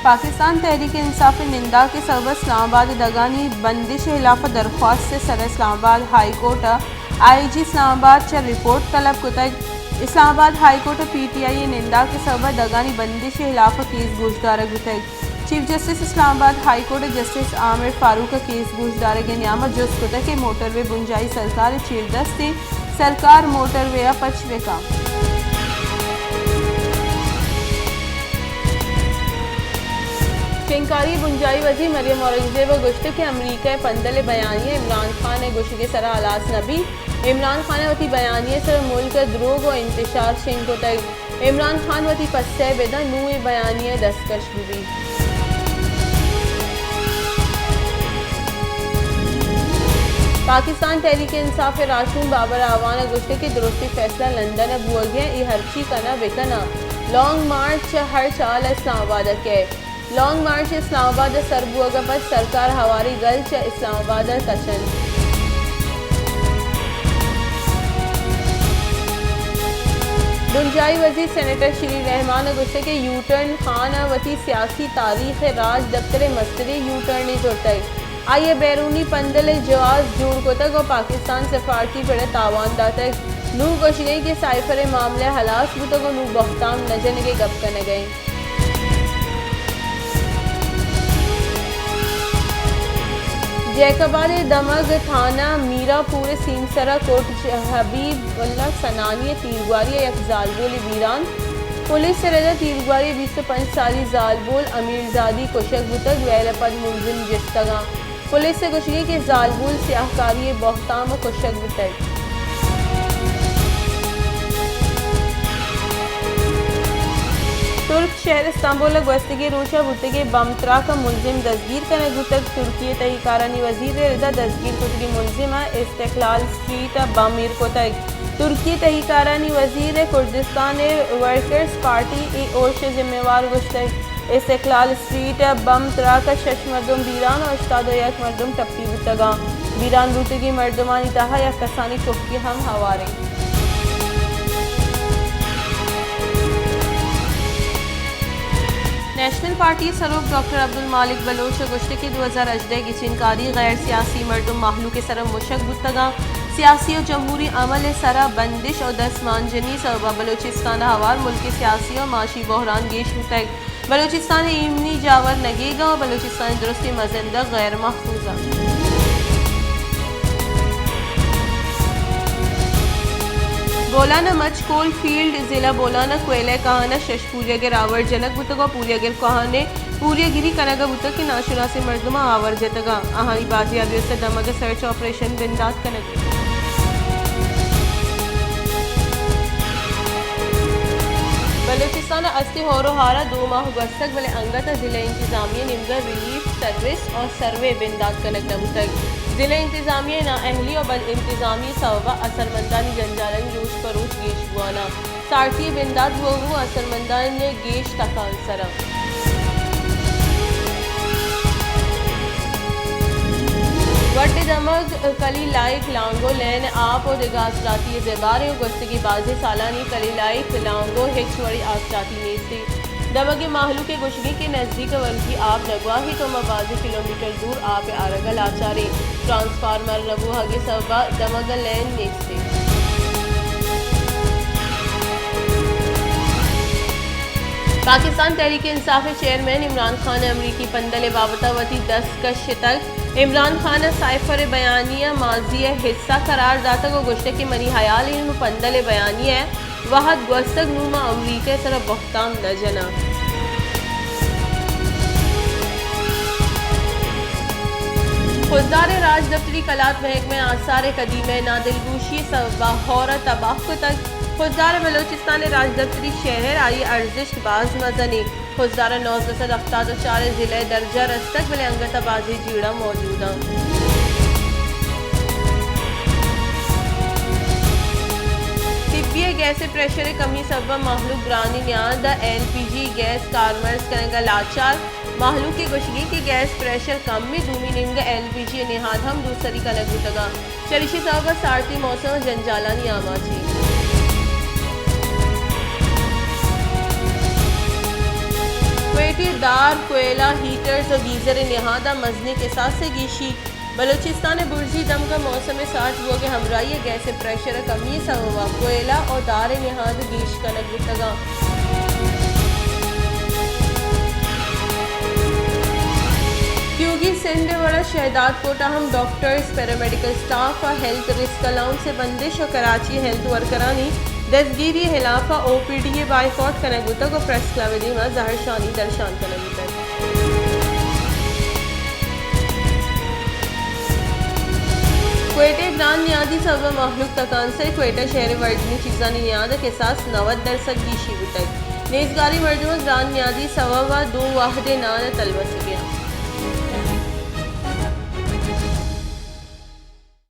پاکستان تحریک انصاف ءِ ننداک ءِ سبب ءَ اسلام آباد ءِ دگانی بندش ءِ ہلاف ءَ درخواست ءِ سر ءَ اسلام آباد ہائی کورٹ ءَ آئی جی اسلام آباد چہ رپورٹ طلب کتگ۔ اسلام آباد ہائی کورٹ ءَ پی ٹی آئی ءِ ننداک ءِ سبب ءَ دگانی بندش ءِ ہلاف ءَ کیس گوشدارگ بوتگ۔ چیف جسٹس اسلام آباد ہائی کورٹ ءَ جسٹس عامر فاروق ءَ کیس گوشدارگ ءِ نیام ءَ جست کتگ کہ موٹروے بنجاہی سرکار ءِ چیردست ایں، سرکار موٹروے ءَ پچ بہ کن۔ شنگکاری بنجاہی وزیر مریم اورنگزیب ءَ گوشتگ کہ امریکہ ءِ پندل ءِ بیانیہ عمران خان ءِ گوشگ ءِ سرا ہلاس نہ بیت۔ عمران خان ءَ وتی بیانیہ ءِ سرا ملک ءَ دروگ ءُ انتشار شنگ کتگ۔ عمران خان وتی پسہ ءَ بدنت، نوں اے بیانیہ دستکش بہ بیت۔ پاکستان تحریک انصاف ءِ راہشون بابر اعوان ءَ گوشتگ کہ درستیں فیصلہ لندن ءَ بوہگ ءَ، اے ہرچی کناں بہ کناں، لانگ مارچ چہ ہر چال ءَ اسلام آباد ءَ کئیت۔ لانگ مارچ اسلام آباد ءَ سر بوگ ءَ پد سرکار ہواریں گل چہ اسلام آباد ءَ کش انت۔ بنجاہی وزیر سینیٹر شیری رحمان ءَ گوشتگ کہ یو ٹرن خان ءَ وتی سیاسی تاریخ ءَ راج دپتر ءِ مستریں یو ٹرنے زرتگ۔ آئی ءَ بیرونی پندل ءِ جواز جوڑ کتگ ءُ پاکستان سفارتی پڑ ءَ تاوان داتگ۔ نوں گوشگ ءَ اِنت کہ سائفر ءِ معاملہ ہلاس بوتگ ءُ نوں بہتام نہ جنگ ءِ گپ کنگ ءَ اِنت۔ جیکب آباد ءِ دمگ تھانہ میرا پور ءِ سیمسر ءَ کرد حبیب اللہ سنانی ءِ تیرگواری ءَ یک زالبولے بیران۔ پولیس ءِ رد ءَ تیرگواری ءَ بیست ءُ پنچ سالی زالبول امیر زادی کشگ بوتگ، ویل ءَ پد ملزم جستگ اَنت۔ پولیس ءِ گوشگ اِنت کہ زالبول سیاہکاری ءِ بہتام ءَ کشگ بوتگ۔ ترک شہر استنبول ءَ گوستگیں روچ ءَ بوتگیں بم تراک ءَ ملزم دزگیر کنگ بوتگ۔ ترکی ءِ تہی کارانی وزیر ءِ رد ءَ دزگیر کتگیں ملزم ءَ استقلال اسٹریٹ ءَ بم ایر کتگ۔ ترکی ءِ تہی کارانی وزیر ءَ کردستان ورکرز پارٹی ءَ اے اُرش ءِ ذمہ وار گوشتگ۔ استقلال اسٹریٹ ءَ بم تراک ءَ شش مردم بیران ءُ ہشتاد ءُ یک مردم ٹپی بوتگ اَنت۔ بیران بوتگیں مردمانی تہا یک کسانیں چکی ہم ہوار اِنت۔ نیشنل پارٹی ءِ سروک ڈاکٹر عبدالمالک بلوچ ءَ گوشتگ کہ دو ہزار ہژدہ ءِ گچینکاری غیر سیاسی مردم مہلوک ءِ سرا مشگ بوتگ اَنت۔ سیاسی ءُ جمہوری عمل ءِ سرا بندش ءُ دستمانجنی ءِ سبب ءَ بلوچستان ءَ ہوار ملک ءِ سیاسی ءُ معاشی بحران گیش بوتگ۔ بلوچستان ءِ ایمنی جاور نگیگ ءَ ءُ بلوچستان ءِ درستیں مزن دگ غیر محفوظ اَنت۔ بولان ءِ مچ کول فیلڈ ضلع بولان ءِ کوئلہ کہان ءَ شش پوریاگر آور جنگ بوتگ ءُ پوریاگر کہان ءِ پوریاگری کنگ ءَ بوتگ کہ ناشناسیں مردماں آور جتگ اَنت۔ آہانی بازیابی ءِ واستہ دمگ ءَ سرچ آپریشن بندات کنگ بوتگ۔ بلوچستان ءَ استیں ہور ءُ ہار ءَ دو ماہ گوستگ، بلے انگت ءَ ضلع انتظامیہ ءِ نیمگ ءَ ریلیف سروس ءُ سروے بندات کنگ نہ بوتگ۔ ضلع انتظامیہ ءِ نااہلی ءُ بد انتظامی ءِ سبب ءَ اثرمندانی جنجالانی روچ پہ روچ گیش بوان اَنت۔ سارتی ءِ بندات بوگ ءَ اثرمندان ءِ گیش تکانسر اَنت۔ وڈ ءِ دمگ کلی لائک لانگو لین ءِ آپ ءُ دگہ آسراتی ءِ زبہر اِنت ءُ گوستگیں بازیں سالانی کلی لائک لانگو ہچ وڑیں آسراتی نیست اِنت۔ دمگ ءِ مہلوک ءِ گوشگ اِنت کہ نزیک ءَ ورگی آپ نہ گواہیت ءُ ما بازیں کلومیٹر دور آپ ءِ آرگ ءَ لاچار ایں۔ ٹرانسفارمر نہ بوہگ ءِ سبب ءَ دمگ ءَ لین نیست اِنت۔ پاکستان تحریک انصاف ءِ چیئرمین عمران خان ءَ امریکی پندل ءِ بابت ءَ وتی دست کش اتگ۔ عمران خان ءَ سائفر ءِ بیانیہ ءَ ماضی ءِ حصہ قرار داتگ ءُ گوشتگ کہ منی ہیال اِنت نوں پندل ءِ بیانیہ ءِ وہد گوستگ، نوں ما امریکہ ءِ سرا بہتام نہ جناں۔ خضدار ءِ راجدپتری کلات محکمہ آثار قدیمہ ءِ نادلگوشی ءِ سبب ءَ ہور ءَ تباہ کتگ۔ خضدار ءِ بلوچستان ءِ راجدپتری شہر، آئی ءِ ارزشت باز مزن اِنت۔ خضدار ءَ نوزدہ سد ہفتاد ءُ چار ءَ ضلع ءِ درجہ رستگ، بلے انگت ءَ بازیں جیڑہ موجود اَنت۔ تپی ءَ گیس ءِ پریشر ءِ کمی ءِ سبب ءَ مہلوک گرانیں نیاد ءَ ایل پی جی گیس کارمرز کنگ ءَ لاچار۔ مہلوک ءِ گوشگ اِنت کہ گیس پریشر کم اِنت، دومی نیمگ ءَ ایل پی جی ءِ نہاد ہم دوسری کنگ بوتگ اَنت۔ چریشی ءِ سبب ءَ سارتی موسم ءَ جنجالانی آماچ اِنت۔ کوئٹہ کہ دار، کوئلہ، ہیٹرز و گیزر ء نہاد ء مزنیں کساس ء گیشی۔ بلوچستان ء برزی دمگ ء موسم ء سارت بوگ ء ہمراہی ء گیس ء پریشر ء کمی ء سوب ء کوئلہ و دار ء نہاد گیش کنگ بوتگ انت۔ تیوگی سندھ ء وڑا شہداد کوٹ ء ہم ڈاکٹرز، پیرامیڈیکل سٹاف ء ہیلتھ رسک الاؤنس ء بندش و کراچی ء ہیلتھ ورکرانی دزگیری ء ہلاف ء او پی ڈی ء بائیکاٹ کنگ بوتگ و پریس کلب ء دیما زہرشانی درشان کنگ بوتگ۔ کوئٹہ ء گران نیادی سوب ء مہلوک تکانسر، کوئٹہ شہر ء مردمی چیزانی نیاد ء کساس نود درسد گیشی بوتگ۔ نیزگاری مردم ء گران نیادی سوب ء دو وہد ء نان ء تلوسگ ء انت۔